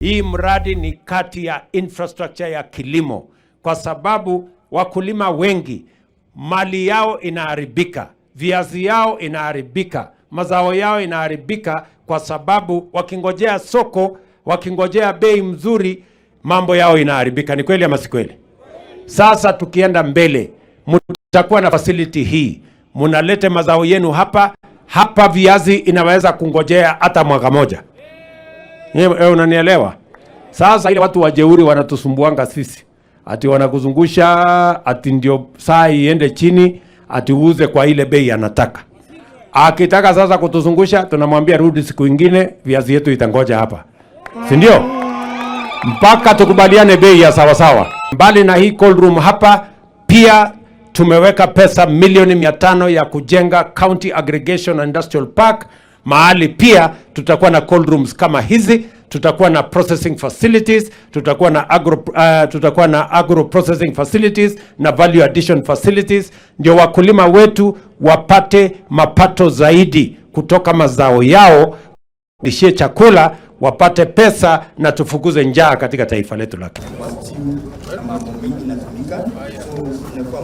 Hii mradi ni kati ya infrastructure ya kilimo, kwa sababu wakulima wengi mali yao inaharibika, viazi yao inaharibika, mazao yao inaharibika, kwa sababu wakingojea soko, wakingojea bei mzuri, mambo yao inaharibika. Ni kweli ama si kweli? Sasa tukienda mbele, mtakuwa na facility hii, munalete mazao yenu hapa hapa. Viazi inaweza kungojea hata mwaka moja. Wewe unanielewa? Sasa ile watu wajeuri wanatusumbuanga sisi, ati wanakuzungusha ati ndio saa iende chini, ati uuze kwa ile bei anataka. Akitaka sasa kutuzungusha, tunamwambia rudi siku ingine, viazi yetu itangoja hapa, si ndio? Mpaka tukubaliane bei ya sawasawa. Mbali na hii cold room hapa, pia tumeweka pesa milioni 500 ya kujenga County Aggregation Industrial Park, mahali pia tutakuwa na cold rooms kama hizi, tutakuwa na processing facilities, tutakuwa na agro processing facilities na value addition facilities, ndio wakulima wetu wapate mapato zaidi kutoka mazao yao, lishie chakula, wapate pesa na tufukuze njaa katika taifa letu la Kenya. Na mambo mengi inatumika, so inakuwa